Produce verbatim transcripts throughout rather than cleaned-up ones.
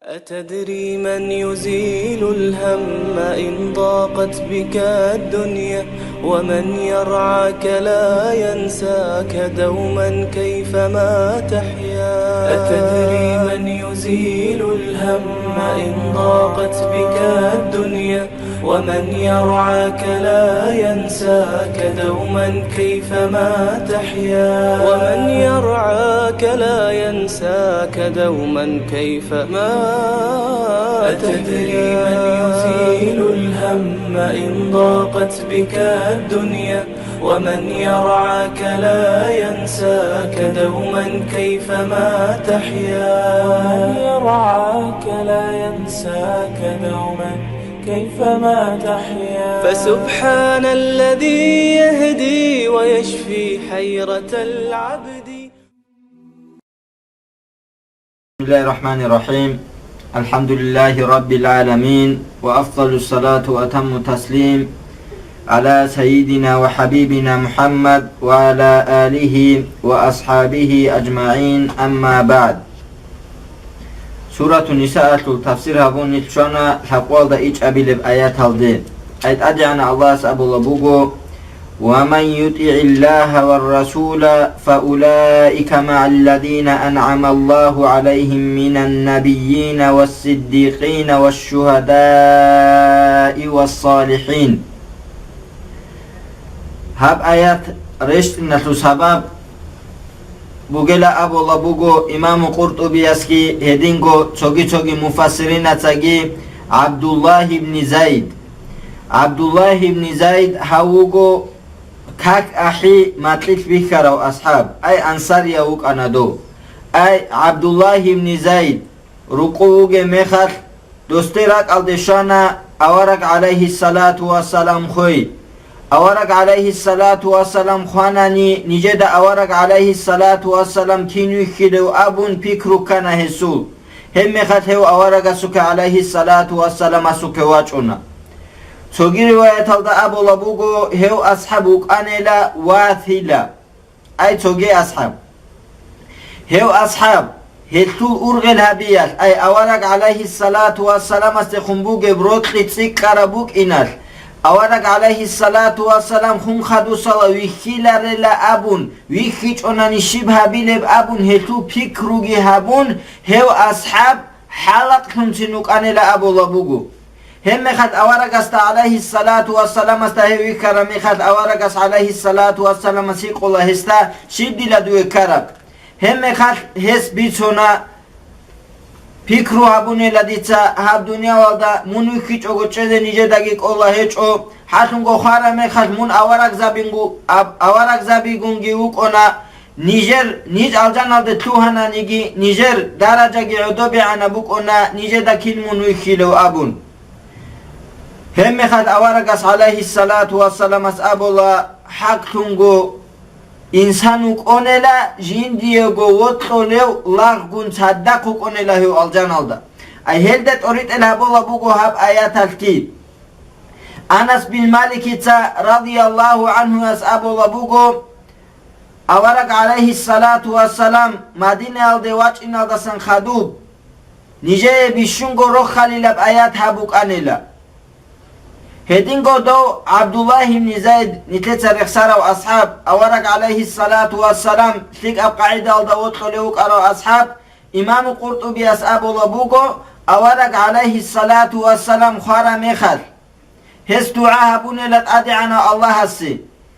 أتدري من يزيل الهم إن ضاقت بك الدنيا؟ ومن يرعاك لا ينساك دوما كيفما تحيا. أتدري من يزيل الهم إن ضاقت بك الدنيا؟ ومن يرعاك لا ينساك دوما كيفما تحيا. ومن يرعاك لا ينساك دوما كيفما. أتدري من يزيل الهم إن ضاقت بك الدنيا؟ ومن يرعاك لا ينساك دوما كيفما تحيا. ومن يرعاك لا ينساك دوما كيفما تحيا. فسبحان الذي يهدي ويشفي حيرة العبد. بسم الله الرحمن الرحيم. الحمد لله رب العالمين، وأفضل الصلاة وأتم التسليم على سيدنا وحبيبنا محمد وعلى آله وأصحابه أجمعين، أما بعد. Сурату Нисаалъул тафсир гьабун нилъ щвана лъабкъоялда ичӀабилеб аяталде. Ай ТӀадегӀанав Аллагьас абула буго: «ومن يطع الله والرسول فأولئك مع الذين أنعم الله عليهم من النبيين والصديقين والشهداء والصالحين». Гьаб аят рещтӀиналъул сабаб бугела абула буго имаму КъуртӀубиясги гьединго цоги-цоги муфассиринацаги ГӀабдуллагь ибни Зайд. ГӀабдуллагь ибни Зайд гьав вуго как ахӀи макьилъ бихьарав асхӀаб, ай ансарияв вукӀана дов. Ай ГӀабдуллагь ибни Зайд рукъу вугеб мехалъ, досде ракӀалде щвана авараг гӀалайгьиссалату вассалам хвей. Авараг гӀалайгьиссалату вассалам хванани, нижеда авараг гӀалайгьиссалату вассалам кин вихьилев абун пикру ккана гьесул. Гьебмехалъ гьев аварагасухъе гӀалайгьиссалату вассаламасухъе вачӀуна. Цоги риваяталда абула буго, гьев асхӀаб вукӀанила Васила. Ай цоги асхӀаб. Гьев асхӀаб, гьелъул ургъел гьабиялъ, ай авараг гӀалайгьиссалату вассаламасдехун бугеб рокьи цӀикӀкӀараб букӀиналъ, авараг гӀалайгьиссалату вассалам хун хадусала вихьиларела абун, вихьичӀонани щиб гьабилеб абун гьелъул пикруги гьабун, гьев асхӀаб хӀалакълъунцин вукӀанила абула буго. Гьебмехалъ аварагасда гӀалайгьиссалату вассаламасда гьев вихьараб мехалъ, аварагас гӀалайгьиссалату вассаламас гьикъула гьесда: «Щиб дила дуе ккараб?» Гьебмехалъ гьес бицуна: «Пикру гьабунела дица, гьаб дуниялалда мун вихьичӀого чӀезе нижедаги кӀола гьечӀо, хӀалъунго хвараб мехалъ мун аварагзабингу-, аб-, аварагзабигунги вукӀуна, нижер ниж алжаналде лъугьананиги, нижер даражаги гӀодобегӀанаб букӀуна, нижеда кин мун вихьилев?» абун. Гьебмехалъ аварагас гӀалайгьиссалату вассаламас абула: «ХӀакълъунго, инсан вукӀунела, жиндиего вокьулев лагъгун цадахъ вукӀунела гьев алжаналда». Ай гьелда тӀоритӀел гьабула буго гьаб аяталъги. Анас бин Маликица, радияллагьу гӀанхуяс, абула буго, авараг гӀалайгьиссалату вассалам Мадинаялде вачӀиналдасан хадуб, нижее бищунго рохалилаб аят гьаб букӀанила. Гьединго дов ГӀабдуллагь ибн Зайд, нилъеца рехсарав асхӀаб, авараг гӀалайгьиссалату вассалам лъикӀаб къагӀидаялда вокьулев вукӀарав асхӀаб, имаму КъуртӀубияс абула буго, авараг гӀалайгьиссалату вассалам хвараб мехалъ, гьес дугӀа гьабунила ТӀадегӀанав Аллагьасе: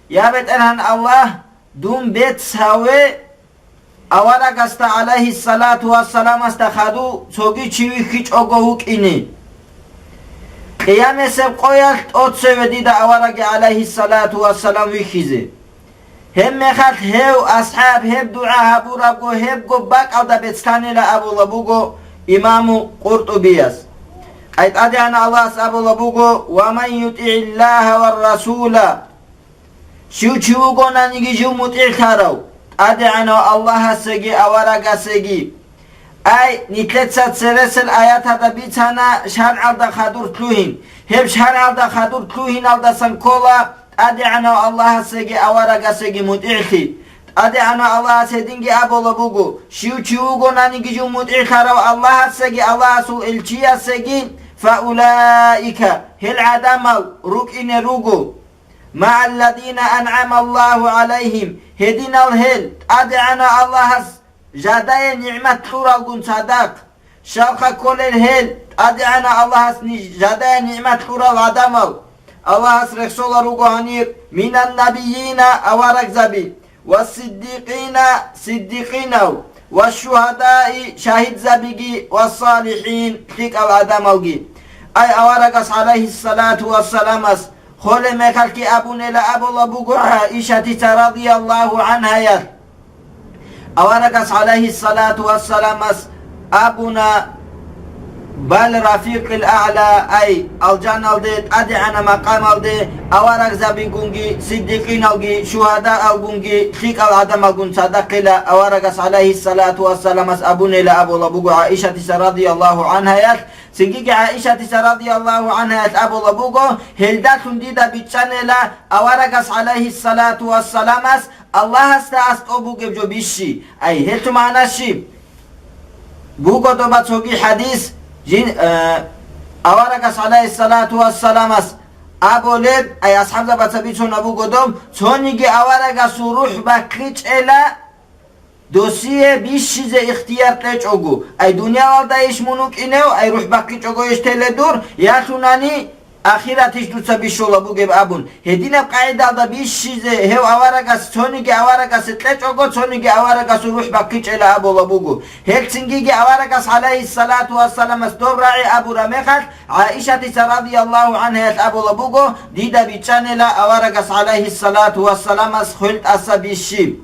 «Я БетӀергьан Аллагь, дун бецаве аварагасда, гӀалайгьиссалату вассаламасда хадув, цоги чи вихьичӀого вукӀине. Къиямасеб къоялъ тӀоцеве дида авараги, гӀалайгьиссалату вассалам, вихьизе». Гьебмехалъ гьев асхӀаб гьеб дугӀа гьабурабго, гьебго бакӀалда бецлъанила абула буго имаму КъуртӀубияс. Ай ТӀадегӀанав Аллагьас абула буго: «Ва ман ютигӀиллагьа ва расула». Щив чи вугонаниги жив мутӀигӀлъарав, ТӀадегӀанав Аллагьасеги аварагасеги. Ай, нилъеца цересел аяталда бицана шаргӀалда хадур лъугьин. Гьеб шаргӀалда хадур лъугьиналдасан ккола ТӀадегӀанав Аллагьасеги аварагасеги мутӀигӀлъи. ТӀадегӀанав Аллагьас гьединги абулаб буго: «Щив чи вугонаниги жив мутӀигӀлъарав Аллагьасеги Аллагьасул Илчиясеги, фаулаика, гьел гӀадамал рукӀине руго, маалладина анъамаллагьу гӀалайгьим, гьединал гьел ТӀадегӀанав Аллагьас жадае нигӀмат кьуралгун цадахъ». Щалха кколел гьел ТӀадегӀанав Аллагьас ниж-, жадая нигӀмат кьурал гӀадамал? Аллагьас рехсола руго гьанир: «Минан набийина, аварагзаби, ва сиддикъина, сиддикъинав, ва шугьадаи, шагьидзабиги, ва салихӀин, лъикӀал гӀадамалги». Ай аварагас, гӀалайгьиссалату вассаламас, холеб мехалъги абунела абула буго ГӀаишатица радияллагьу гӀанхаялъ. Аварагас, гӀалайгьиссалату вассаламас, абуна: «Бал рафикъил а'ла», ай, алжаналде, тӀадегӀанаб макъамалде аварагзабигунги, сиддикъиналги, шугьадаалгунги, лъикӀал гӀадамалгун цадахъила аварагас, гӀалайгьиссалату вассаламас, абунела абула буго ГӀаишатиса радияллагьу гӀанхаялъ. Цинги ГӀаишатиса радияллагьу гӀанхаялъ абула буго, гьелдалъун дида бичӀчӀанила аварагас, гӀалайгьиссалату вассаламас, Аллагьасда аскӀоб бугеб жо бищи? Ай, гьелъул магӀна щиб? Буго доба цоги хӀадис, жин, э, аварагас, гӀалайгьиссалату вассаламас, абулеб, ай, асхӀабзабаца бицунаб буго доб, цониги аварагасул рухӀ бахъичӀела, досие бищизе ихтияр кьечӀого, ай, дуниялалда иш мун вукӀинев, ай, рухӀ бахъичӀого иш теле дур, ялъунани, ахиратищ дуца бищула бугеб абун, гьединаб къагӀидалда бищизе гьев аварагас, цониги аварагасе кьечӀого, цониги аварагасул рухӀ бахъичӀела абула буго. Гьелцинги аварагас, гӀалайгьиссалату вассаламас, доб рагӀи абураб мехалъ, ГӀаишатица радияллагьу гӀанхаялъ абула буго, дида бичӀчӀанила аварагас, гӀалайгьиссалату вассаламас, хвел тӀаса бищи.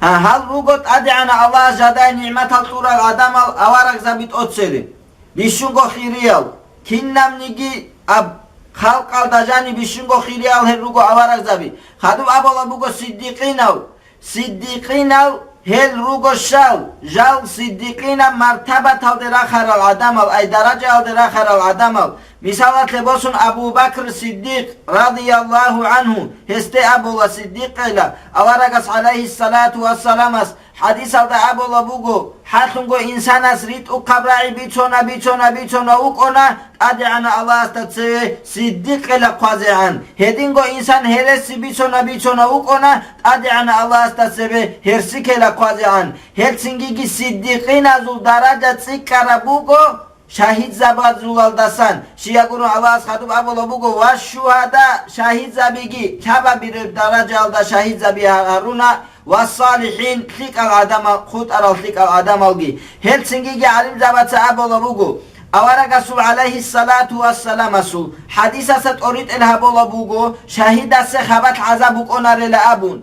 Гьа, гьал руго ТӀадегӀанав Аллагьас жадай нигӀматал кьурал гӀадамал аварагзаби тӀоцере. Бищунго хириял, кинабниги аб-, халкъалда жаниб бищунго хириял гьел руго аварагзаби. Хадуб абула буго сиддикъинал. Сиддикъинал гьел руго щал, жал сиддикъинаб мартабаталде рахарал гӀадамал, ай даражаялде рахарал гӀадамал. Мисалалъе босун, Абу Бакр Сиддикъ, радияллагьу гӀанху, гьесде абула Сиддикъила, аварагас, гӀалайгьиссалату вассаламас, ХӀадисалда абула буго, хӀалъунго инсанас ритӀухъаб рагӀи бицона, бицона, бицона вукӀуна, ТӀадегӀанав Аллагьасда цеве сиддикъила хъвазегӀан. Гьединго инсан гьереси бицона, бицона вукӀуна, ТӀадегӀанав Аллагьасда цеве гьерсикьила хъвазегӀан. Гьелцинги сиддикъиназул даража цӀикӀкӀараб буго, шагьидзабазулалдасан, щиягурун Аллагьас хадуб абула буго, ва шугьада, шагьидзабиги, лъабабиреб даражаялда шагьидзаби гьаруна, ва салихӀин, лъикӀал гӀадамал, хутӀарал лъикӀал гӀадамалги. Гьелцинги гӀалимзабаца абула буго, аварагасул, гӀалайгьиссалату вассаламасул, хӀадисаса тӀоритӀел гьабула буго, шагьидасе хабалъ гӀазаб букӀунарила абун.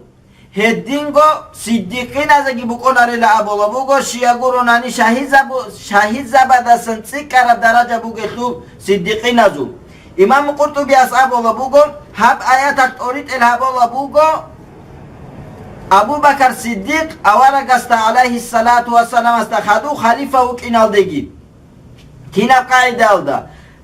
Гьединго сиддикъиназеги букӀунарила абула буго, щиягурунани шагьидзабу-, шагьидзабадасан цӀикӀкӀараб даража бугелъул сиддикъиназул. Имам Къуртубияс абула буго, гьаб аяталъ тӀоритӀел гьабула буго, Абу Бакар Сиддикъ аварагасда, гӀалайгьиссалату вассаламасда, хадув халифа вукӀиналдеги. Кинаб къагӀидалда?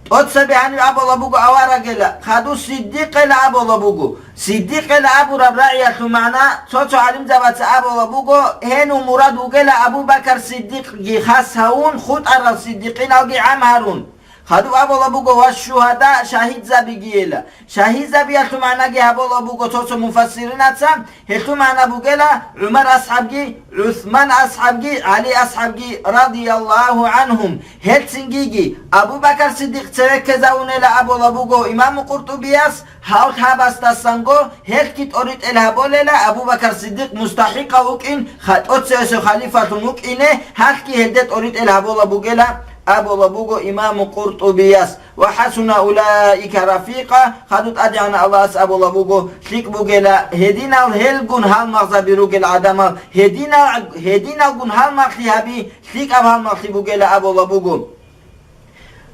ТӀоцаби гьаниб абула буго аварагила, хадув Сиддикъила абула буго. Сиддикъила абураб рагӀиялъул магӀна, цо-цо гӀалимзабаца абула буго, гьенив мурад вугела Абу Бакар Сиддикъги хас гьавун, хутӀарал сиддикъиналги гӀам гьарун. Хадуб абула буго, ва шугьада, шагьидзабигийила. Шагьидзабиялъул магӀнаги гьабула буго цо-цо муфассиринаца, гьелъул магӀна бугела ГӀумар асхӀабги, ГӀусман асхӀабги, ГӀали асхӀабги, радияллагьу гӀанхум. Гьелцингиги Абу Бакар Сиддикъ цевеккезавунела абула буго имаму Къуртубияс, гьав лъабасдасанго гьелъги тӀоритӀел гьаболела Абу Бакар Сиддикъ мустахӀикъав вукӀин, ха-, тӀоцевесев халифалъун вукӀине, гьалъги гьелде тӀоритӀел гьабула бугела абула буго имаму Къуртубияс. Ва хӀасуна улаика рафикъа, хадуб ТӀадегӀанав Аллагьас абула буго, лъикӀ бугела, гьединал гьелгун гьалмагъзаби ругел гӀадамал, гьединал, гьединалгун гьалмагълъи гьаби, лъикӀаб гьалмагълъи бугела абула буго.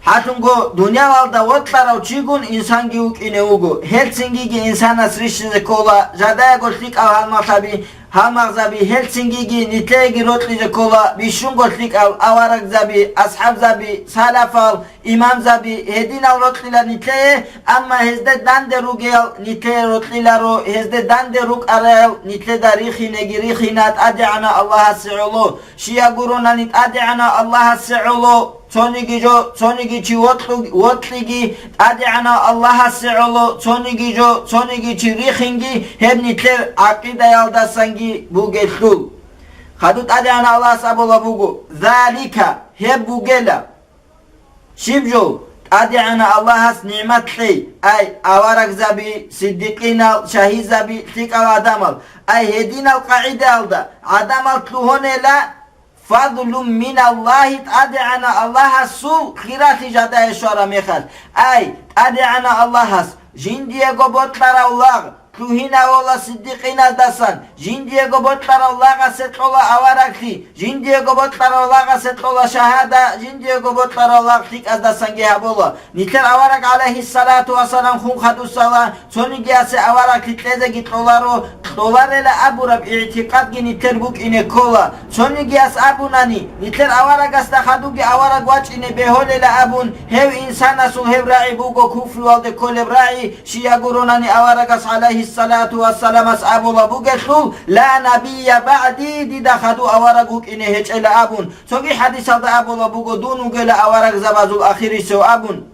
Гьалъунго дуниялалда вокьарав чигун инсанги вукӀине вуго, гьелцингиги инсанас рищизе ккола, жадаего лъикӀаб гьалмагълъаби, гьалмагъзаби, гьелцинги нилъееги рокьизе ккола бищунго лъикӀал аварагзаби, асхӀабзаби, салафал, имамзаби, гьединал рокьила нилъее, амма гьезде данде ругел нилъее рокьиларо, гьезде данде рукӀарал нилъеда рихинеги рихина ТӀадегӀанав Аллагьасе гӀоло. Щай гуронани ТӀадегӀанав Аллагьасе гӀоло цониги жо, цониги чи вокьу-, вокьиги, ТӀадегӀанав Аллагьасе гӀоло цониги жо, цониги чи рихинги, гьеб нилъер гӀакъидаялдасанги бугелъул. Хадуб ТӀадегӀанав Аллагьас абулаб буго: «Залика», гьеб бугела. Щиб жо? ТӀадегӀанав Аллагьас нигӀмат кьей, ай, аварагзаби, сиддикъинал, шагьидзаби, лъикӀал гӀадамал, ай, гьединал къагӀидаялда гӀадамал лъугьунела, фадлум миналлагьи, ТӀадегӀанав Аллагьасул хиралъи жидее щвараб мехалъ, ай, ТӀадегӀанав Аллагьас жиндиего бокьарав лагъ лъугьинавула сиддикъиназдасан, жиндиего бокьарав лагъасе кьола авараглъи, жиндиего бокьарав лагъасе кьола шагьада, жиндиего бокьарав лагъ лъикӀаздасанги гьабула. Нилъер авараг, гӀалайгьиссалату вассалам, хун хадусала, цонигиясе авараглъи кьезеги кьоларо, кьоларела абураб игӀтикъадги нилъер букӀине ккола. Цонигияс абунани, нилъер аварагасда хадубги авараг вачӀине бегьулела абун, гьев инсанасул гьеб рагӀи буго куфруялде кколеб рагӀи, щай гуронани аварагас, гӀалайгьиссалату вассаламас, абулаб бугелъул: «Ла набийя багӀди», дида хадув авараг вукӀине гьечӀела абун. Цоги хадисалда абулаб буго: «Дун вугела аварагзабазул ахирисев», абун.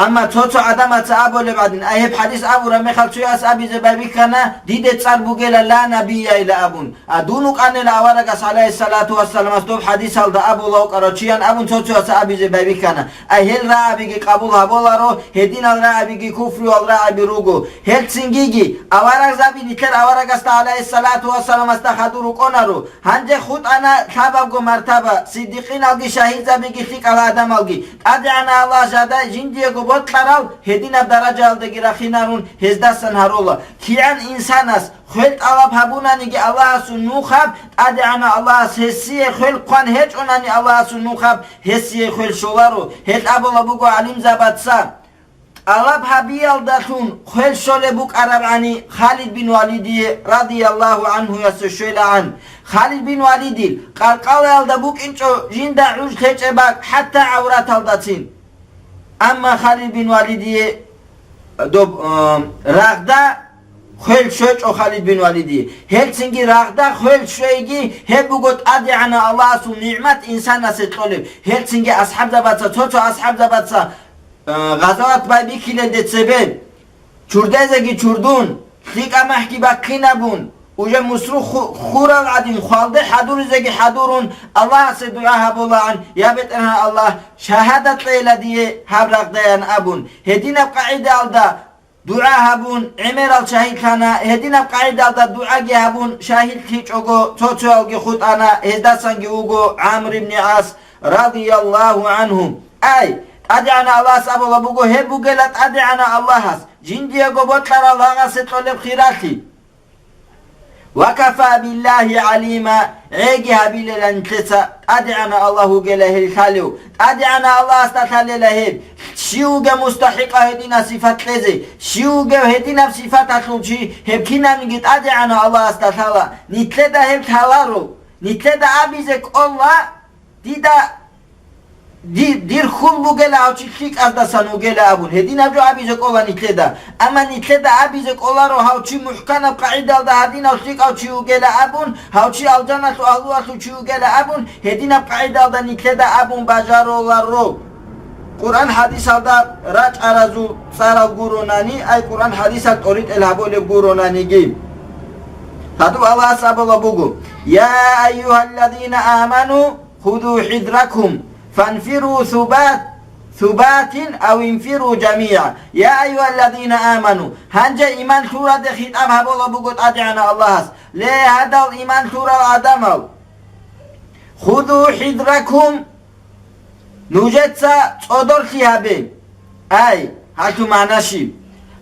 Амма цо-цо гӀадамаца абулеб гӀадин, ай гьеб хадис абураб мехалъ цояс абизе байбихьана, диде цӀар бугела ла набийяйила абун. А дун вукӀанила аварагас, гӀалайгьиссалату вассаламас, доб хадисалда абула вукӀарав чиян абун цо-цояса абизе байбихьана. Ай гьел рагӀабиги къабул гьабуларо, гьединал рагӀабиги куфруял рагӀаби руго. Гьелцингиги аварагзаби нилъер аварагасда, гӀалайгьиссалату вассаламасда, хадур рукӀунаро. Гьанже хутӀана лъабабго мартаба, сиддикъиналги шагьидзабиги лъикӀал гӀадамалги. ТӀадегӀанав Аллагь жидее жиндиего бокьарал гьединаб даражаялдаги рахинарун гьездасан гьарула. КигӀан инсанас хвел тӀалаб гьабунаниги Аллагьасул нухаб, ТӀадегӀанав Аллагьас гьесие хвел хъван гьечӀонани Аллагьасул нухаб, гьесие хвел щоларо. Гьел абулаб буго гӀалимзабаца: «ТӀалаб гьабиялдалъун хвел щолеб букӀарабгӀани Халид бин Валидие, радияллагьу гӀанхуясе, щвелегӀан». Халид бин Валидил къаркъалаялда букӀинчӀо жинда гӀуж лъечӀеб бакӀ, хӀатта гӀавраталдацин. Амма Халид бин Валидие, доб, э, рагъда хвел щвечӀо Халид бин Валидие. Гьелцинги рагъда хвел щвейги, гьеб буго ТӀадегӀанав Аллагьасул нигӀмат инсанасе кьолеб. Гьелцинги асхӀабзабаца, цо-цо асхӀабзабаца, э, гъазават байбихьилелде цебе, чурдезеги чурдун, лъикӀа махӀги бахъинабун, уже мусру ху-, хурал гӀадин, хвалде хӀадуризеги хӀадурун, Аллагьасе дугӀа гьабулаан: «Я БетӀергьан Аллагь, шагьадат кьейила дие гьаб рагъдаян», абун. Гьединаб къагӀидаялда дугӀа гьабун, гӀемерал шагьидлъана, гьединаб къагӀидаялда дугӀаги гьабун, шагьидлъичӀого, цо-цоялги хутӀана, гьездасанги вуго ГӀамр ибн ГӀас, радияллагьу гӀанху. Ай, ТӀадегӀанав Аллагьас абулаб буго, гьеб бугела ТӀадегӀанав Аллагьас жиндиего бокьарал лагъасе кьолеб хиралъи. «Ва кафа биллагьи гӀалима», гӀеги гьабилела нилъеца ТӀадегӀанав Аллагь вугела гьел лъалев. ТӀадегӀанав Аллагьасда лъалела гьеб. Щив вугев мустахӀикъав гьединаб сифат кьезе? Щив вугев гьединаб сифаталъул чи? Гьеб кинабниги ТӀадегӀанав Аллагьасда лъала. Нилъеда гьеб лъаларо. Нилъеда абизе кӀола, дида, ди-, дир хьул бугела гьав чи лъикӀаздасан вугела абун, гьединаб жо абизе кӀола нилъеда. Амма нилъеда абизе кӀоларо гьав чи мухӀканаб къагӀидалда гьадинав лъикӀав чи вугела абун, гьав чи алжаналъул агьлуялъул чи вугела абун, гьединаб къагӀидалда нилъеда абун бажаруларо. Къуръан хӀадисалда рачӀаразул цӀарал гуронани, ай Къуръан хӀадисал тӀоритӀел гьабулеб гуронаниги. Гьадуб Аллагьас абула буго: «Я айюгьаллазина аману, худу хӀизракум, фанфиру субат, субатин ав инфиру жамигӀа». Я айюгьаллазина аману, гьанже иман лъураде хитӀаб гьабула буго ТӀадегӀанав Аллагьас. Ле, гьадал иман лъурал гӀадамал! Худу хӀизракум, нужеца цӀодорлъи гьабе. Ай, гьалъул магӀна щиб?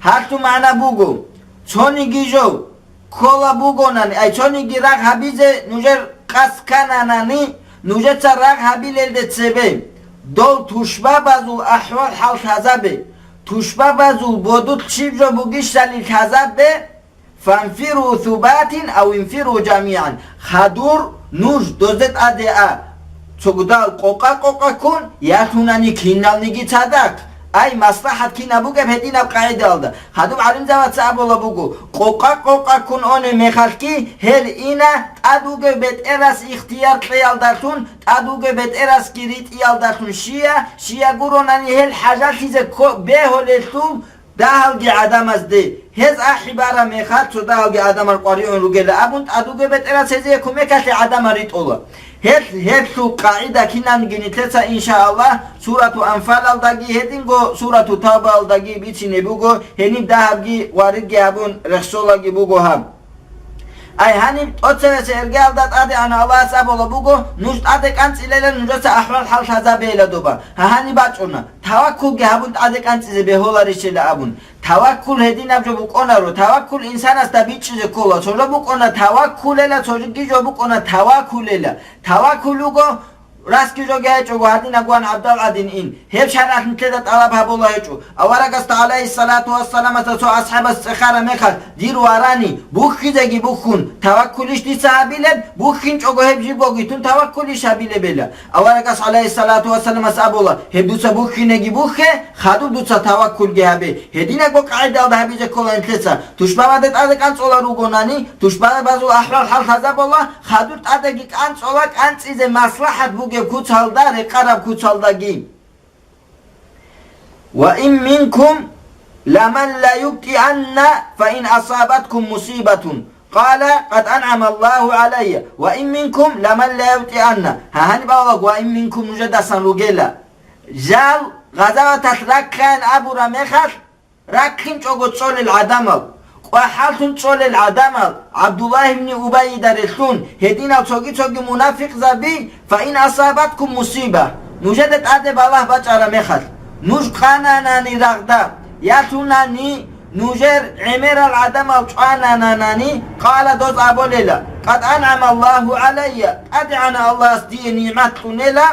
Гьалъул магӀна буго, цониги жо ккола бугонани, ай, цониги рагъ гьабизе нужер къасд ккананани, нужеца рагъ гьабилелде цебе, дол тушбабазул ахӀвал-хӀал лъазабе, тушбабазул бодулъ щиб жо бугищали лъазабе, «Фанфиру субатин ав инфиру жамигӀан». Хадур нуж дозде тӀаде а, цогидал къокъа-къокъа ккун, я лъунани киналниги цадахъ. Ай, маслахӀат кинаб бугеб гьединаб къагӀидалда. Хадуб гӀалимзабаца абула буго, къокъа-къокъа ккун оне мехалъги, гьел ина тӀад вугев бетӀерас ихтияр кьеялдалъун, тӀад вугев бетӀерасги ритӀиялдалъун, щия, щия гуронани гьел хӀажалъизе кко-, бегьулелъул, дагьалги гӀадамазде, гьез ахӀи бара мехалъ цо дагьалги гӀадамал къваригӀун ругела абун, тӀад вугев бетӀерас гьезие кумекалъе гӀадамал ритӀула. Гьел, гьелъул къагӀида кинанги нилъеца, иншааллагь, Сурату Анфалалдаги гьединго Сурату Тавбаялдаги бицине буго, гьениб дагьабги гъваридги гьабун рехсолаги буго гьаб. Ай, гьаниб тӀоцевесеб иргаялда тӀадегӀанав Аллагьас абула буго, нуж тӀаде кӀанцӀилела, нужеца ахӀвал-хӀал лъазабейила доба. Гьа, гьаниб бачӀуна, таваккулги гьабун тӀаде кӀанцӀизе бегьуларищила абун. Таваккул гьединаб жо букӀунаро, таваккул инсанасда бичӀчӀизе ккола. Цо жо букӀуна таваккулела, цоги жо букӀуна таваккулела. Таваккул вуго, расги жоги гьечӀого, гьадинаб гуан гӀабдал гӀадин ин. Гьеб шаргӀалъ нилъеда тӀалаб гьабула гьечӀо. Аварагасда, гӀалайгьиссалату вассаламасда, цо асхӀабас цӀехара мехалъ, дир варани, бухьизеги бухьун, таваккулищ дица гьабилеб, бухьинчӀого гьеб жиб богитун таваккулищ гьабилебила? Аварагас, гӀалайгьиссалату вассаламас, абула, гьеб дуца бухьинеги бухье, хадуб дуца таваккулги гьабе. Гьединабго къагӀидалда гьабизе ккола нилъеца. Тушбабаде тӀаде кӀанцӀула ругонани, тушбабазул ахӀвал-хӀал лъазабула, хадур тӀадеги кӀанцӀула, кӀанцӀизе маслахӀат бугеб куцалда, рекъараб куцалдаги. «Ва ин минкум ламан ла юбтианна, фа ин асабаткум мусибатун, къала, къад ан'ама Аллагьу гӀалайя, ва ин минкум ламан ла юбтианна». Гьа, гьаниб абула, ва ин минкум нужедасан ругела. Жал гъазаваталъ раккаян абураб мехалъ, раккинчӀого цӀолел гӀадамал, кӀвахӀаллъун цӀолел гӀадамал, ГӀабдуллагь ибн Убайида релълъун, гьединал цоги-цоги мунафикъзаби, «фа ин асабаткум мусиба», нужеда тӀаде балагь бачӀараб мехалъ, нуж къананани рагъда, я лъунани нужер гӀемерал гӀадамал чӀванананани, къала, доз абулела, «Къад ан'ама Аллагьу гӀалайя», ТӀадегӀанав Аллагьас дие нигӀмат кьунела,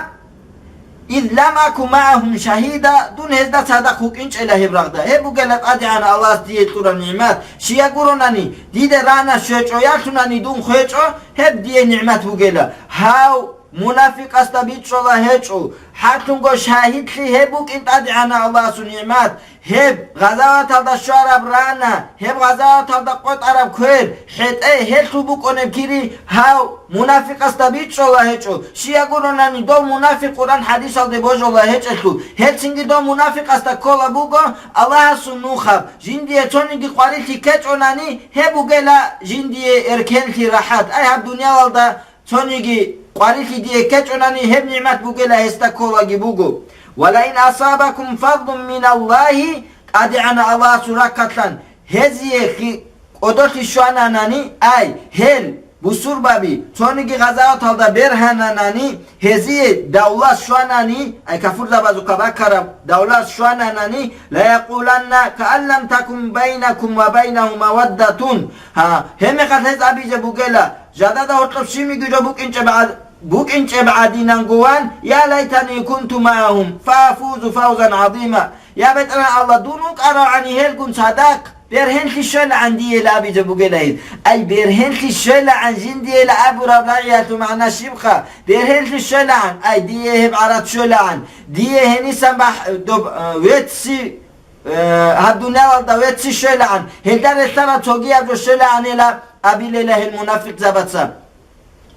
«Из лам аку магӀагьум шагьида», дун гьезда цадахъ вукӀинчӀела гьеб рагъда. Гьеб бугела ТӀадегӀанав Аллагьас дие кьураб нигӀмат. Щия гуронани, дида рана щвечӀо, я лъунани дун хвечӀо, гьеб дие нигӀмат бугела. Гьав мунафикъасда бичӀчӀола гьечӀо, хӀакълъунго шагьидлъи гьеб букӀин ТӀадегӀанав Аллагьасул нигӀмат. Гьеб гъазаваталда щвараб рана, гьеб гъазаваталда къотӀараб квер, хӀетӀе, гьелъул букӀунеб кири гьав мунафикъасда бичӀчӀола гьечӀо. Щия гуронани, дов мунафикъ Къуръан хӀадисалде божола гьечӀелъул, гьелцинги дов мунафикъасда ккола буго Аллагьасул нухаб, жиндие цониги къварилъи ккечӀонани, гьеб бугела жиндие эркенлъи, рахӀат. Ай, гьаб дуниялалда цониги къварилъи дие ккечӀонани, гьеб нигӀмат бугела гьесда кколаги буго. «Ва ла ин асабакум фадлун миналлагьи», ТӀадегӀанав Аллагьасул рахъалъан гьезие хи-, кӀодолъи щвананани, ай, гьел, бусурбаби, цониги гъазаваталда бергьананани, гьезие давлас щванани, ай, кафурзабазухъа бакараб давлас щвананани, «ла якъуланна каан лам такун байнакум ва байнагьу маваддатун». Гьа, гьебмехалъ гьез абизе бугела, жадада гьоркьоб щибниги жо букӀинчӀеб гӀад-, букӀинчӀеб гӀадинангуван, «Я лайтани кунту магӀагьум, фа афузу фавзан гӀазима». Я БетӀергьан Аллагь, дун вукӀаравгӀани гьелгун цадахъ, бергьенлъи щвелгӀан диела абизе бугела гьез. Ай, бергьенлъи щвелгӀан жиндиела абураб рагӀиялъул магӀна щибха? Бергьенлъи щвелгӀан, ай, дие гьеб гӀарат щвелгӀан, дие гьенисан бахӀ-, доб-, э, вецци, э, гьаб дуниялалда вецци щвелгӀан, гьелда релълъараб цогияб жо щвелгӀанила абилела гьел мунафикъзабаца.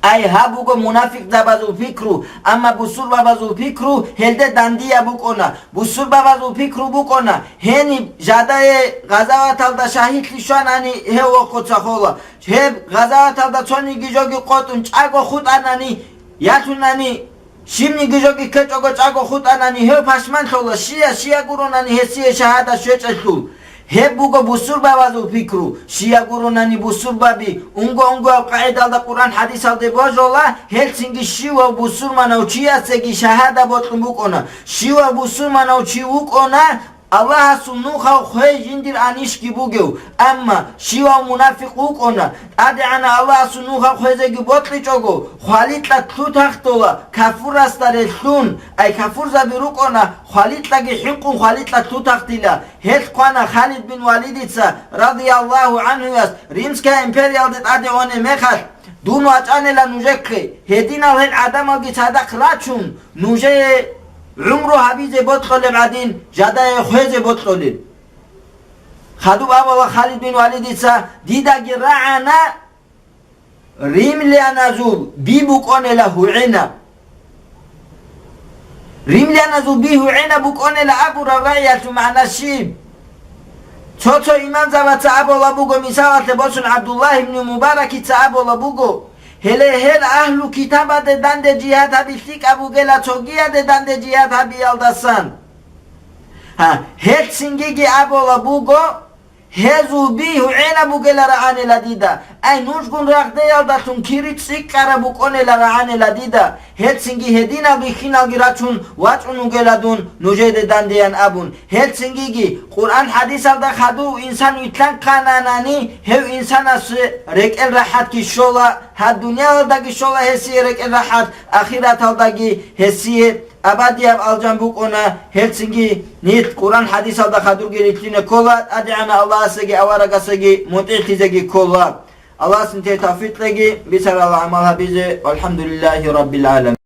Ай, гьаб буго мунафикъзабазул пикру, амма бусурбабазул пикру гьелде дандияб букӀуна. Бусурбабазул пикру букӀуна, гьениб жадае гъазаваталда шагьидлъи щванани гьев вохъуца хола. Гьеб гъазаваталда цониги жоги къотӀун чӀаго хутӀанани, я лъунани, щибниги жоги ккечӀого чӀаго хутӀанани, гьев пашманлъола, щия-щия гуронани гьесие шагьада щвечӀелъул. Гьеб буго бусурбабазул пикру, щия гуронани бусурбаби, унго-унгояб къагӀидалда Къуръан хӀадисалде божола, гьелцинги щивав бусурманав чиясеги шагьада бокьун букӀуна, щивав бусурманав чи вукӀуна, Аллагьасул нухал хвей жиндир анищги бугев, амма щивав мунафикъ вукӀуна, ТӀадегӀанав Аллагьасул нухал хвезеги бокьичӀого, хваликьа лъутахъдола, кафурасда релълъун, ай кафурзаби рукӀуна, хваликьаги хӀинкъун хваликьа лъутахъдила. Гьелъ хъвана Халид бин Валидица, радияллагьу гӀанхуяс, Римская империялде тӀаде гъоне мехалъ, дун вачӀанила нужехъе, гьединал гьел гӀадамалги цадахъ рачун, нужее гӀумру гьабизе бокьулеб гӀадин, жадае хвезе бокьулел. Хадуб абула Халид бин Валидица, дидаги рагӀана римляназул би букӀонела гьугӀинаб. Римляназул би гьугӀинаб букӀонела абураб рагӀиялъул магӀна щиб? Цо-цо имамзабаца абула буго, мисалалъе босун, ГӀабдуллагь ибн Мубаракица абула буго, гьеле гьел агьлу китабаде данде жигьад гьаби лъикӀаб бугела цогияде данде жигьад гьабиялдасан. Гьа, гьелъ цингиги абула буго, гьезул би гьугӀинаб бугела рагӀанила дида. Ай, нужгун рагъдеялдалъун кири цӀикӀкӀараб букӀонела рагӀанила дида. Гьелцинги гьединал бихьиналги рачун вачӀун вугела дун нужеде дандеян абун. Гьелцингиги Къуръан хӀадисалда хадув инсан вилълъанхъананани, гьев инсанасе рекӀел рахӀатги щола, гьаб дуниялалдаги щола гьесие рекӀел рахӀат, ахираталдаги гьесие абадияб алжан букӀуна. Гьелцинги нилъ Къуръан хӀадисалда хадурги рилълъине ккола, ТӀадегӀанав Аллагьасеги аварагасеги мутӀигӀлъизеги ккола. Аллагьас нилъее тавфикъ кьеги, бицарал гӀамал гьабизе. Валхамдулиллагьи раббил гӀаламин.